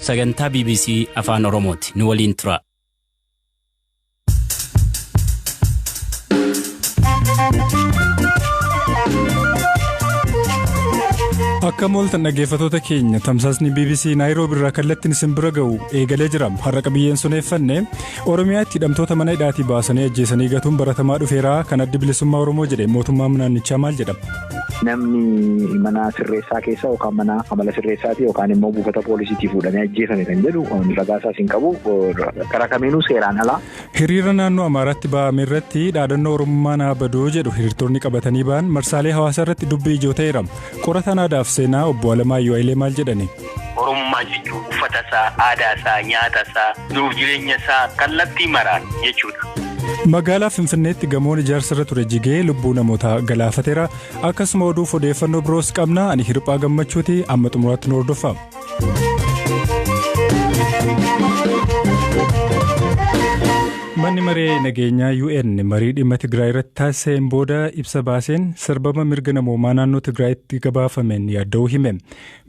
Sagantaa BBC Afaan Oromooti. Nu waliin tura. Akka mooltan dhaggeeffattoota keenya, tamsaasni BBC Naayiroobi irraa kallattiin isin bira ga'u eegalee jira. Har'a qabiyyeen suneeffanne: Oromiyaatti hidhamtoota mana hidhaatii baasanii ajjeesanii gatuun baratamaa dhufeeraa kan Addi Bilisummaa Oromoo jedhe, mootummaan naannichaa maal jedha? Namni mana sirreessaa keessa yookaan mana amala sirreessaati yookaan immoo buufata poolisiitii fuudhamee ajjeefame kan jedhu ragaa isaas hin qabu, karaa kamiinuu seeraan alaa. Hiriira naannoo Amaaraatti ba'ame irratti dhaadannoo "Oromummaan haa baduu" jedhu hiriirtonni qabatanii ba'an marsaalee hawaasaa irratti dubbii ijoo ta'eera. Qorataan aadaaf seenaa obbo Alamaayyoo Hayilee maal jedhani? Oromummaa jechuun uffata isaa, aadaa isaa, nyaata isaa, jiruuf jireenya isaa kallattii maraan jechuudha. Magaalaa Finfinneetti gamoon ijaarsa irra ture jigee lubbuu namootaa galaafateera. Akkasuma oduuf odeeffannoo biroos qabna. Ani Hirphaa Gammachuuti, amma xumuraatti nu hordofaa. Manni maree nageenyaa UN marii dhimma Tigraay irratti taasiseen booda ibsa baaseen sarbama mirga namoomaa naannoo Tigraayitti gabaafameen yaadda'uu hime.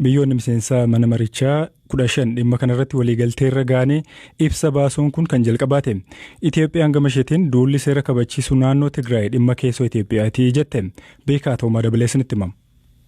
Biyyoonni miseensa mana marichaa 15 dhimma kanarratti waliigaltee irra ga'anii ibsa baasuun kun kan jalqabaate. Itoophiyaan gama isheetiin duulli seera kabachiisuu naannoo Tigraay dhimma keessoo Itoophiyaati jette. Beekaa Toomaa dabalee isinitti himama.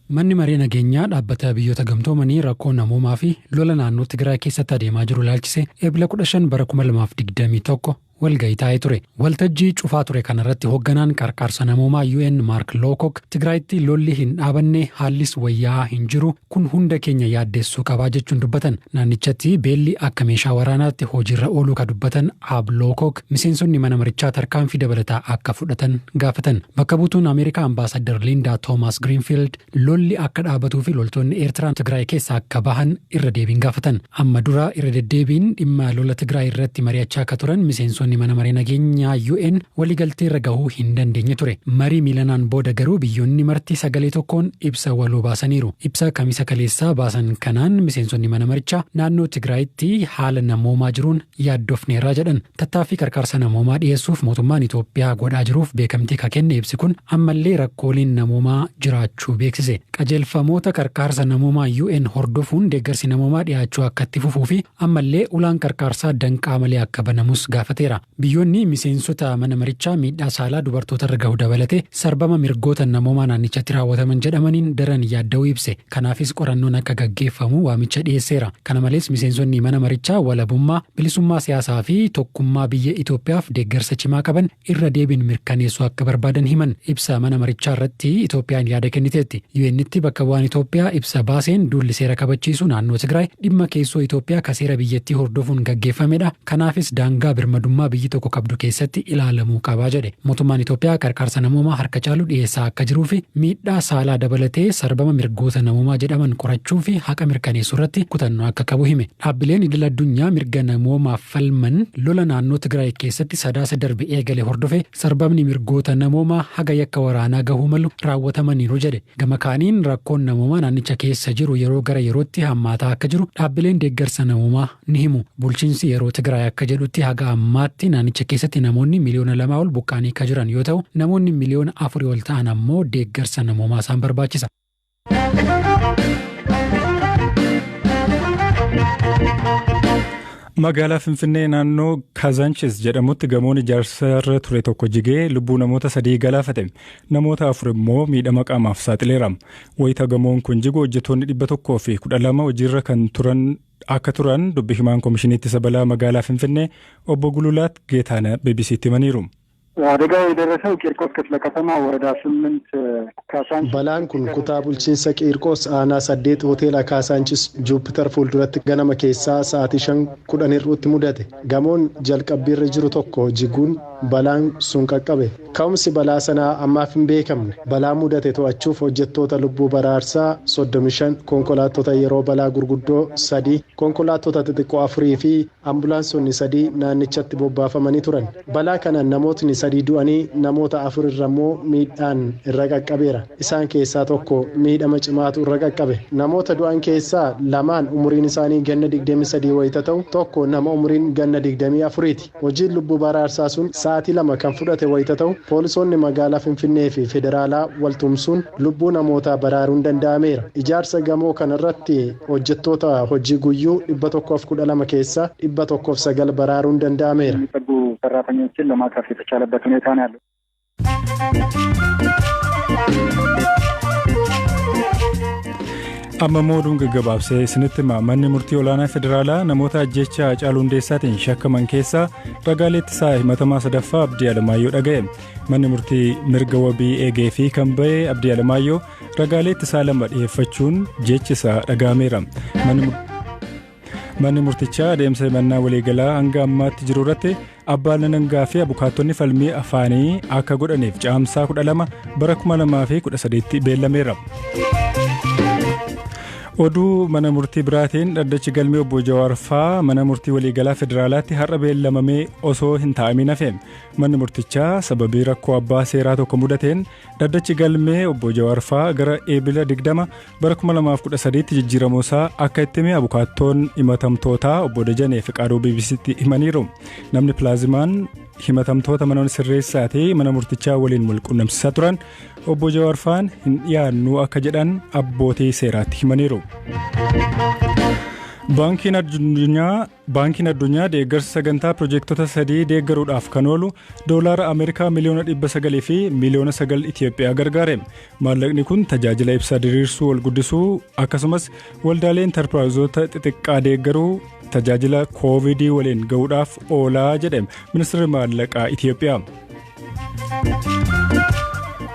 Manni maree nageenyaa Dhaabbata Biyyoota Gamtoomanii rakkoo namoomaa fi lola naannoo Tigraay keessatti adeemaa jiru ilaalchise Ebla 15 bara 2021 walgahii taa'ee ture. Waltajjii cufaa ture kanarratti hoogganaan qarqaarsa namoomaa UN Maark Lookok, Tigraayitti lolli hin dhaabanne, haallis wayyaa'aa hin jiru, kun hunda keenya yaaddessuu qabaa jechuun dubbatan. Naannichatti beelli akka meeshaa waraanaatti hojiirra ooluu ka dubbatan Aab Lookok, miseensonni mana marichaa tarkaanfii dabalataa akka fudhatan gaafatan. Bakka buutuun Ameerikaa Ambaasaddar Liindaa Toomaas Giriinfiild lolli akka dhaabatuu fi loltoonni Eertiraa Tigraay keessaa akka bahan irra deebiin gaafatan. Amma dura irra deddeebiin dhimma lola Tigraay irratti mari'achaa akka turan miseensonni mana maree nageenyaa UN waliigaltee irra gahuu hin dandeenye ture. Marii miilanaan booda garuu biyyoonni marti sagalee tokkoon ibsa waloo baasaniiru. Ibsa Kamisa kaleessaa baasan kanaan miseensonni mana marichaa naannoo Tigraayitti haala namoomaa jiruun yaaddofneerraa jedhan. Tattaaffii qarqaarsa namoomaa dhiyeessuuf mootummaan Itoophiyaa godhaa jiruuf beekamtii ka kenne ibsi kun, ammallee rakkooleen namoomaa jiraachuu beeksise. Qajeelfamoota qarqaarsa namoomaa UN hordofuun deeggarsi namoomaa dhiyaachuu akka itti fufuu fi ammallee ulaan qarqaarsaa danqaa malee akka banamus gaafateera. Biyyoonni miseensota mana marichaa miidhaa saalaa dubartoota irra gahu dabalatee sarbama mirgoota namoomaa naannichatti raawwataman jedhamaniin daran yaadda'uu ibse. Kanaafis qorannoon akka gaggeeffamu waamicha dhiyeesseera. Kana malees miseensonni mana marichaa walabummaa, bilisummaa siyaasaa fi tokkummaa biyya Itoophiyaaf deeggarsa cimaa qaban irra deebiin mirkaneessuu akka barbaadan himan. Ibsa mana marichaa irratti Itoophiyaan yaada kenniteetti. UN'tti bakka bu'aan Itoophiyaa ibsa baaseen duulli seera kabachiisu naannoo Tigraay dhimma keessoo Itoophiyaa ka seera biyyattii hordofuun gaggeeffamedha. Kanaafis daangaa birmadummaa biyyi tokko qabdu keessatti ilaalamuu qabaa jedhe. Mootummaan Itoophiyaa qarqaarsa namoomaa harka caalu dhiyeessaa akka jiruu fi miidhaa saalaa dabalatee sarbama mirgoota namoomaa jedhaman qorachuu fi haqa mirkaneessuu irratti kutannoo akka qabu hime. Dhaabbileen idil addunyaa mirga namoomaaf falman lola naannoo Tigraay keessatti Sadaasa darbe eegale hordofe sarbamni mirgoota namoomaa haga yakka waraanaa gahuu malu raawwatamaniiru jedhe. Gama kaaniin rakkoon namoomaa naannicha keessa jiru yeroo gara yerootti hammaataa akka jiru dhaabbileen deeggarsa namoomaa ni himu. Bulchiinsi yeroo Tigraay akka jedhutti haga ammaatti naannicha keessatti namoonni miliyoona 2 ol buqqaanii akka jiran yoo ta'u, namoonni miliyoona 4 ol ta'an ammoo deeggarsa namoomaa isaan barbaachisa. Magaalaa Finfinnee naannoo Kazanchis jedhamutti gamoon ijaarsa irra ture tokko jigee lubbuu namoota sadii galaafate. Namoota afur immoo miidhama qaamaaf saaxileera. Wayita gamoon kun jigu hojjettoonni 112 hojiirra kan turan akka turan dubbi himaan Komishinii Ittisa Balaa magaalaa Finfinnee obbo Gululaat Geetaana BBCtti himaniiru. አደጋው የደረሰው ቂርቆስ ክፍለ ከተማ ወረዳ 8 ካሳንቺስ Balaan kun kutaa bulchiinsa Qiirqos aanaa 8 hoteela Kaasaanchis Juupiter fuulduratti ganama keessaa sa'aatii 9:10 hir'uutti mudate. Gamoon jalqabbiirra jiru tokko jiguun balaan sun qaqqabe. Ka'umsi balaa sanaa ammaaf hin beekamne. Balaa mudate to'achuuf hojjettoota lubbuu baraarsaa 35, konkolaattota yeroo balaa gurguddoo sadii, konkolaattota xixiqqoo afurii fi ambulaansonni sadii naannichatti bobbaafamanii turan. Balaa kanaan namootni sadii du'anii namoota afur irra immoo miidhaan irra qaqqabeera. Isaan keessaa tokko miidhama cimaatu irra qaqqabe. Namoota du'an keessaa lamaan umuriin isaanii ganna 23 wayita ta'u, tokko nama umuriin ganna 24ti. Hojiin lubbuu baraarsaa sun sa'aatii sa'aatii 2 kan fudhate wayita ta'u, poolisoonni magaalaa Finfinnee fi federaalaa waltumsuun lubbuu namootaa baraaruun danda'ameera. Ijaarsa gamoo kanarratti hojjettoota hojii guyyuu 112 keessaa 109 baraaruun danda'ameera. የሚጠጉ ሰራተኞችን ለማትረፍ የተቻለበት ሁኔታ ነው ያለው። Amma immoo oduun gaggabaabsee isinitti hima. Manni murtii olaanaa federaalaa namoota ajjeechaa Haacaaluu Hundeessaatiin shakkaman keessaa ragaalee ittisaa himatamaa sadaffaa Abdii Alamaayyoo dhaga'e. Manni murtii mirga wabii eegee fi kan ba'e Abdii Alamaayyoo ragaalee ittisaa 2 dhiyeeffachuun jechi isaa dhaga'ameera. Manni murtichaa adeemsa himannaa waliigalaa hanga ammaatti jiru irratti abbaan alangaa fi abukaattonni falmii afaanii akka godhaniif caamsaa 12 bara 2013tti beellameera. Oduu mana murtii biraatiin dhaddachi galmee obbo Jawaar faa mana murtii waliigalaa federaalaatti har'a beellamamee osoo hin taa'amin hafe. Manni murtichaa sababii rakkoo abbaa seeraa tokko mudateen dhaddachi galmee obbo Jawaar faa gara Eebila 20 bara 2013tti jijjiiramuusaa akka itti hime abukaattoon himatamtootaa obbo Dajanee Fiqaaduu BBCtti himaniiru. Namni pilaazimaan himatamtoota mana sirreessaatii mana murtichaa waliin wal qunnamsiisaa turan obbo Jawaar faan hin dhiyaannu akka jedhan abbootii seeraatti himaniiru. Baankiin Addunyaa deeggarsa sagantaa piroojektota 3 deeggaruudhaaf kan oolu doolaara Ameerikaa miliyoona 900 fi miliyoona 9 Itoophiyaa gargaare. Maallaqni kun tajaajila ibsaa diriirsuu wal guddisuu akkasumas waldaalee intarpiraayizoota xixiqqaa deeggaruu tajaajila koovidii waliin ga'uudhaaf oolaa jedhe ministeerri maallaqaa Itoophiyaa.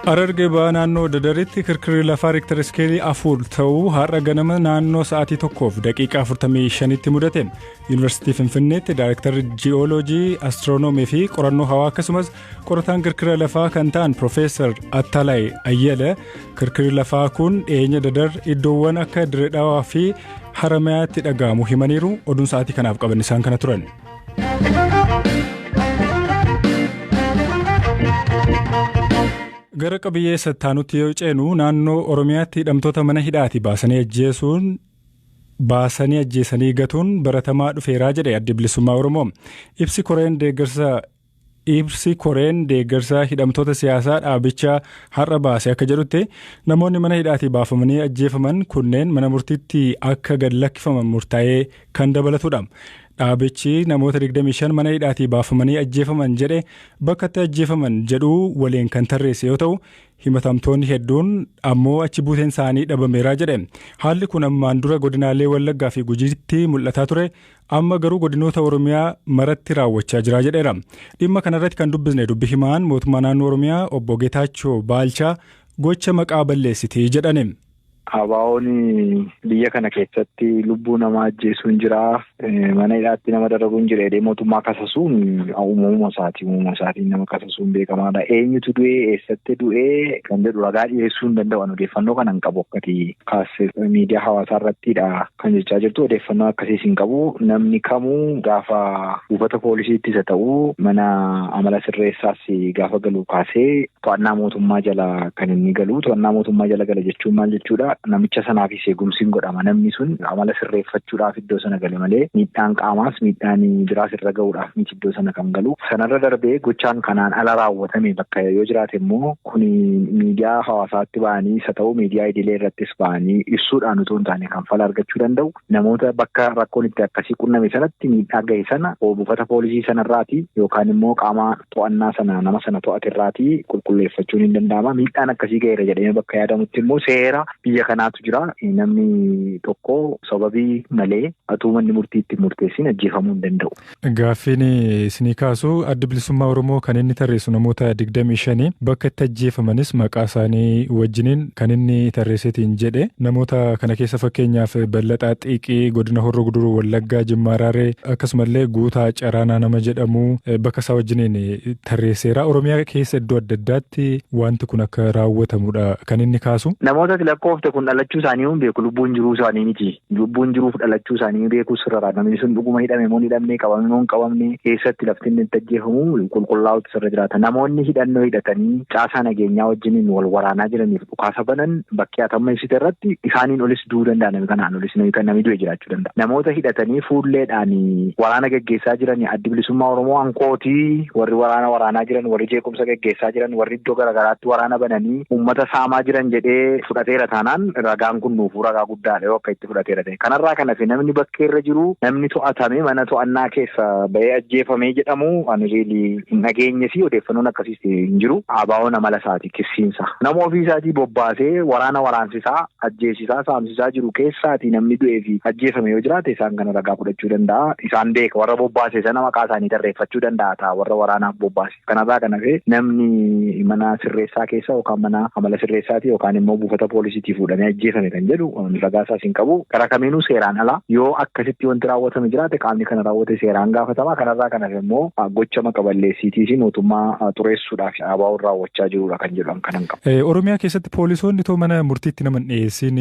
Harargee ba'aa naannoo Dadaritti kirkirri lafaa reektar iskeelii 4 ta'uu har'a ganama naannoo sa'aatii 1:45tti mudate. Yuunivarsiitii Finfinneetti daayirektarri ji'ooloojii, astiroonoomii fi qorannoo hawaa akkasumas qorataan kirkira lafaa kan ta'an Piroofeesar Attalay Ayyala kirkirri lafaa kun dhiyeenya Dadar iddoowwan akka Dirree Dhawaa fi Haramayaatti dhaga'amu himaniiru. Oduun sa'aatii kanaaf qaban isaan kana turan. Gara qabiyyee sattaanutti yoo ceenu naannoo Oromiyaatti hidhamtoota mana hidhaati baasanii ajjeesanii gatuun baratamaa dhufeeraa jedhe addi bilisummaa Oromoo. Ibsi koreen deeggarsa hidhamtoota siyaasaa dhaabichaa har'a baase akka jedhutti namoonni mana hidhaatii baafamanii ajjeefaman kunneen mana murtiitti akka gad lakkifaman murtaa'ee kan dabalatudha. Dhaabichi namoota 25 mana hidhaatii baafamanii ajjeefaman jedhe bakka itti ajjeefaman jedhuu waliin kan tarreesse yoo ta'u himatamtoonni hedduun ammoo achi buuteen isaanii dhabameeraa jedhe. Haalli kun ammaan dura godinaalee Wallaggaa fi Gujiitti mul'ataa ture amma garuu godinoota Oromiyaa maratti raawwachaa jira jedheera. Dhimma kanarratti kan dubbisne dubbi himaan mootummaa naannoo Oromiyaa obbo Geetaachoo Baalchaa gocha maqaa balleessitii jedhani. Abaa'oon biyya kana keessatti lubbuu namaa ajjeesuun jira, mana hidhaatti nama dararuun jira jedhee mootummaa kasasuun uumama isaatiin nama kasasuun beekamaadha. Eenyutu du'ee eessatti du'ee kan jedhu ragaa dhiyeessuu hin danda'an odeeffannoo kana hin qabu akkati kaasee miidiyaa hawaasaa irrattidha kan jechaa jirtu odeeffannoo akkasiis hin qabu. Namni kamuu gaafa buufata poolisiittis haa ta'u mana amala sirreessaas gaafa galu kaasee to'annaa mootummaa jala kan inni galu to'annaa mootummaa jala gala jechuun maal jechuudha? Namicha sanaafis eegumsiin godhama. Namni sun amala sirreeffachuudhaaf iddoo sana gale malee miidhaan qaamaas miidhaan biraas irra ga'uudhaaf miti iddoo sana kan galu. Sanarra darbee gochaan kanaan ala raawwatame bakka yoo jiraate immoo kun miidiyaa hawaasaatti ba'anii isa ta'u miidiyaa idilee irrattis ba'anii ibsuudhaan utuu hin taane kan fala argachuu danda'u. Namoota bakka rakkoon itti akkasii qunname sanatti miidhaa gahe sana buufata poolisii sanarraati yookaan immoo qaama to'annaa sana nama sana to'aterraati qulqulleeffachuun hin danda'ama. Miidhaan akkasii gaheera jedhamee bakka yaadamutti immoo seera biyya kanaatu jira. Namni tokko sababii malee atuu manni murtii itti murteessin ajjeefamuu hin danda'u. Gaaffiin isinii kaasu addi bilisummaa Oromoo kan inni tarreessu namoota 25 bakka itti ajjeefamanis maqaa isaanii wajjiniin kan inni tarreesseetiin jedhe namoota kana keessa fakkeenyaaf Ballaxaa Xiiqii godina Horroo Guduruu Wallaggaa Jimmaa Raaree akkasumallee Guutaa Caraanaa nama jedhamu bakka isaa wajjiniin tarreesseera. Oromiyaa keessa iddoo adda addaatti wanti kun akka raawwatamudha kan inni kaasu. Namoota lakkoofte Kun dhalachuu isaanii hin beeku, lubbuun jiruu isaanii miti. Lubbuun jiruuf dhalachuu isaanii beeku sirra. Namni sun dhuguma hidhame moo hin hidhamne, qabame moo hin qabamne, keessatti lafti inni itti ajjeefamu qulqullaa'utu sirra jiraata. Namoonni hidhannoo hidhatanii caasaa nageenyaa wajjiniin wal waraanaa jiraniif dhukaasa banan bakkee atamma ibsite irratti isaaniin olis du'uu danda'a, namni kanaan olis namni du'e jiraachuu danda'a. Namoota hidhatanii fuulleedhaan waraana gaggeessaa jiran, Addi Bilisummaa Oromoo hankootii, warri waraana waraanaa jiran, warri jeequmsa gaggeessaa jiran, warri iddoo garaagaraatti waraana bananii uummata saamaa jiran jedhee fudhateera taanaan, ragaan kun nuufuu ragaa guddaadha yoo akka itti fudhateera ta'e. Kanarraa kan hafe namni bakkeerra jiru, namni to'atame, mana to'annaa keessa bahee ajjeefamee jedhamu ani really hin dhageenye fi odeeffannoon akkasiis hin jiru. ABO'n amala isaati kissiinsa. Nama ofii isaatii bobbaasee waraana waraansisaa, ajjeesisaa, saamsisaa jiru keessaatii namni du'ee fi ajjeefame yoo jiraate, isaan kana ragaa fudhachuu danda'a. Isaan beeka, warra bobbaase sana maqaa isaanii tarreeffachuu danda'a ta'a, warra waraanaaf bobbaase. Kanarraa kan hafe namni mana sirreessaa keessa yookaan mana amala sirreessaati yookaan immoo buufata poolisiitii fuudhamee ajjeefame kan jedhu ragaa isaas hin qabu. Karaa kamiinuu seeraan ala yoo akkasitti wanti raawwatame jiraate, qaamni kana raawwate seeraan gaafatama. Kanarraa kan hafe immoo gocha maqa balleessiitii fi mootummaa xureessuudhaaf ABO'n raawwachaa jirudha kan jedhu kanan qabu. Oromiyaa keessatti poolisoonni too mana murtiitti nama hin dhiyeessin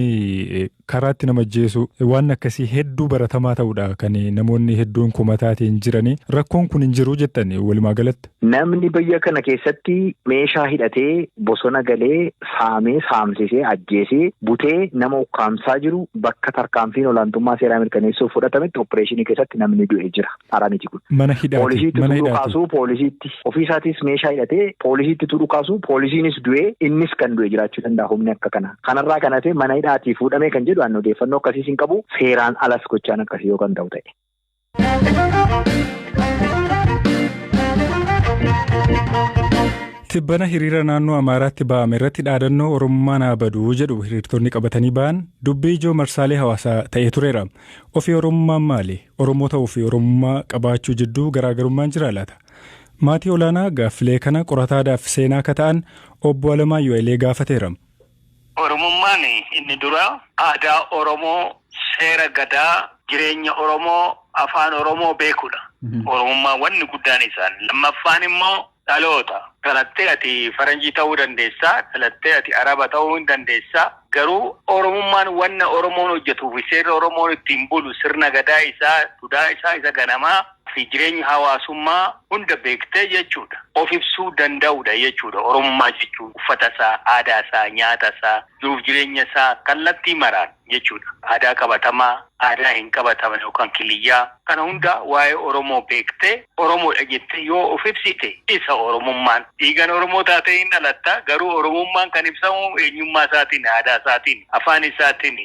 karaatti nama ajjeesu, waan akkasii hedduu baratamaa ta'udha kan namoonni hedduun komataatiin jiranii. Rakkoon kun hin jiru jettan walumaa galatti? Namni biyya kana keessatti meeshaa hidhatee bosona galee saamee, saamsisee, ajjeesee, butee nama ukkaamsaa jiru, bakka tarkaanfiin olaantummaa seeraa mirkaneessuuf fudhatametti opereeshinii keessatti namni du'e jira. Haaraa miti kun. Mana hidhaati. Poolisiitti Mana tudhu hidhaati. kaasuu, poolisiitti ofiisaatis meeshaa hidhatee poolisiitti tudhu kaasuu, poolisiinis du'ee, innis kan du'e jiraachuu danda'a humni akka kana. Kanarraa kan hafe mana hidhaatii fuudhamee kan jedhu ani odeeffannoo akkasiis hin qabu, seeraan alas gochaan akkasii yoo kan ta'u ta'e. Tibbana hiriira naannoo Amaaraatti ba'ame irratti dhaadannoo "Oromummaan haa baduu" jedhu hiriirtonni qabatanii ba'an dubbii ijoo marsaalee hawaasaa ta'ee tureera. Ofii Oromummaan maali? Oromoo ta'uu fi Oromummaa qabaachuu jidduu garaagarummaan jira laata? Maatii olaanaa gaaffilee kana qorataadhaaf seenaa akka ta'an obbo Alamaayyoo Hayilee gaafateera. Oromummaan inni dura aadaa Oromoo, seera gadaa, jireenya Oromoo, afaan Oromoo beekuudha. Oromummaan wanni guddaan isaan. Lammaffaan immoo dhaloota. Dhalattee ati faranjii ta'uu dandeessaa, dhalattee ati araba ta'uu hin dandeessaa. Garuu Oromummaan wanna Oromoon hojjetuu fi seerri Oromoon ittiin bulu, sirna gadaa isaa, duudhaa isaa isa ganamaa fi jireenya hawaasummaa hunda beektee jechuudha. Of ibsuu danda'uudha jechuudha. Oromummaa jechuun uffata isaa, aadaa isaa, nyaata isaa, jiruuf jireenya isaa kallattii maraan jechuudha. Aadaa qabatamaa, aadaa hin qabatamne yookaan kiliyyaa kana hunda waa'ee Oromoo beektee Oromoodha jettee yoo of ibsite, isa Oromummaan. Dhiigan Oromoo taatee hin dhalatta, garuu Oromummaan kan ibsamu eenyummaa isaatiin, aadaa isaatiin, afaan isaatiin,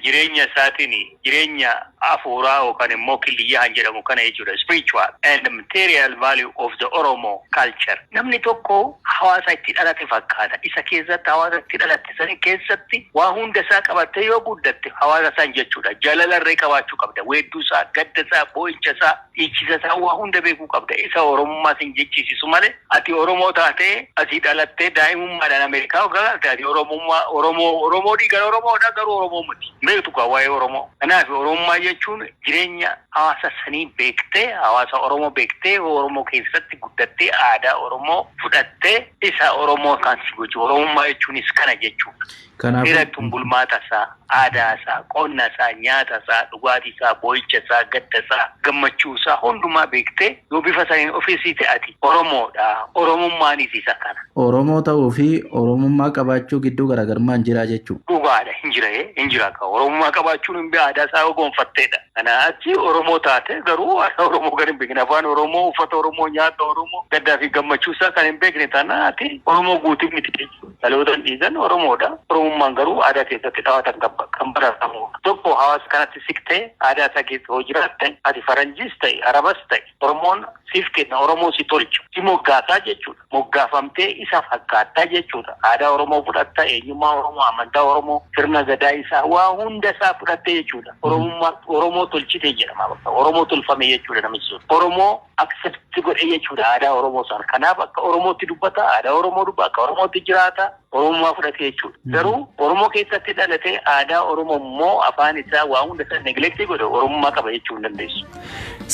jireenya isaatiin, jireenya hafuuraa yookaan immoo kiliyyaa kan jedhamu kana jechuudha. Spiritual and material value of the Oromo culture. Namni tokko hawaasa itti dhalate fakkaata. Isa keessatti, hawaasa itti dhalate sani keessatti waa hunda isaa qabattee yoo guddatte, hawaasa isaan jechuudha. Jaalalarree qabaachuu qabda. Weedduu isaa, gadda isaa, boo'icha isaa, dhiichisa isaa waa hunda beekuu qabda. Isa Oromummaa sin jechisiisu malee, ati Oromoo taatee asii dhalattee daa'imummaadhaan Ameerikaa galte, ati Oromummaa Oromoo Oromoo dhiigan Oromoodha, garuu Oromoo miti. Beektu kaa waa'ee Oromoo. Kanaaf Oromummaa jechuun jireenya hawaasa sanii beektee, hawaasa Oromoo beektee, Oromoo keessatti guddattee, aadaa Oromoo fudhattee, isa Oromoo kan si gochu. Oromummaa jechuunis kana jechuudha. Kanaafuu Seera bulmaata isaa, aadaa isaa, qonna isaa, nyaata isaa, dhugaatii isaa, boo'icha isaa, gadda isaa, gammachuu isaa hundumaa beektee yoo bifa saniin ofiisii ati Oromoodha. Oromummaanis isa kana. Oromoo ta'uu fi Oromummaa qabaachuu gidduu garaagarummaan jira jechuudha. Dhugaadha, hin jira, hin jira. Oromummaa qabaachuun hin aadaa isaa gonfatteedha. Kana achi Oromoo taate garuu aadaa Oromoo kan hin beekne, afaan Oromoo, uffata Oromoo, nyaata Oromoo, gaddaa fi gammachuu isaa kan hin beekne taanaan, ati Oromoo guutuu miti jechuudha. Dhalootaan dhiigan Oromoodha. Oromummaan garuu aadaa keessatti dhawaatan kan baratamudha. Tokko hawaasa kanatti siqtee aadaa isaa keessa hoo jiraatte, ati faranjiis ta'e arabas ta'e, Oromoon siif kenna, Oromoo si tolchu. Si moggaasaa jechuudha. Moggaafamtee isa fakkaattaa jechuudha. Aadaa Oromoo fudhatta, eenyummaa Oromoo, amantaa Oromoo, sirna gadaa isaa, waa hunda isaa fudhattee jechuudha. Oromummaa Oromoo tolchite jedhama. Oromoo tolfame jechuudha namichi sun. Oromoo Accept godhe jechuudha aadaa Oromoo sana. Kanaaf akka Oromootti dubbata, aadaa Oromoo dubbata, akka Oromootti jiraata, Oromummaa fudhate jechuudha. Garuu Oromoo keessatti dhalatee aadaa Oromoo immoo afaan isaa waa hunda isaa neglect godhe, Oromummaa qaba jechuu hin dandeessu.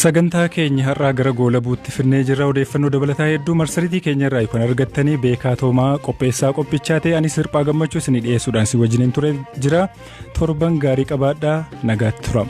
Sagantaa keenya har'aa gara goolabuutti finnee jirra. Odeeffannoo dabalataa hedduu marsariitii keenya irraa kan argattanii. Beekaa Toomaa qopheessaa qophichaa ta'e, ani Sirphaa Gammachuu isinii dhiyeessuudhaan si wajjiniin ture jira. Torban gaarii qabaadhaa, nagaatti tura.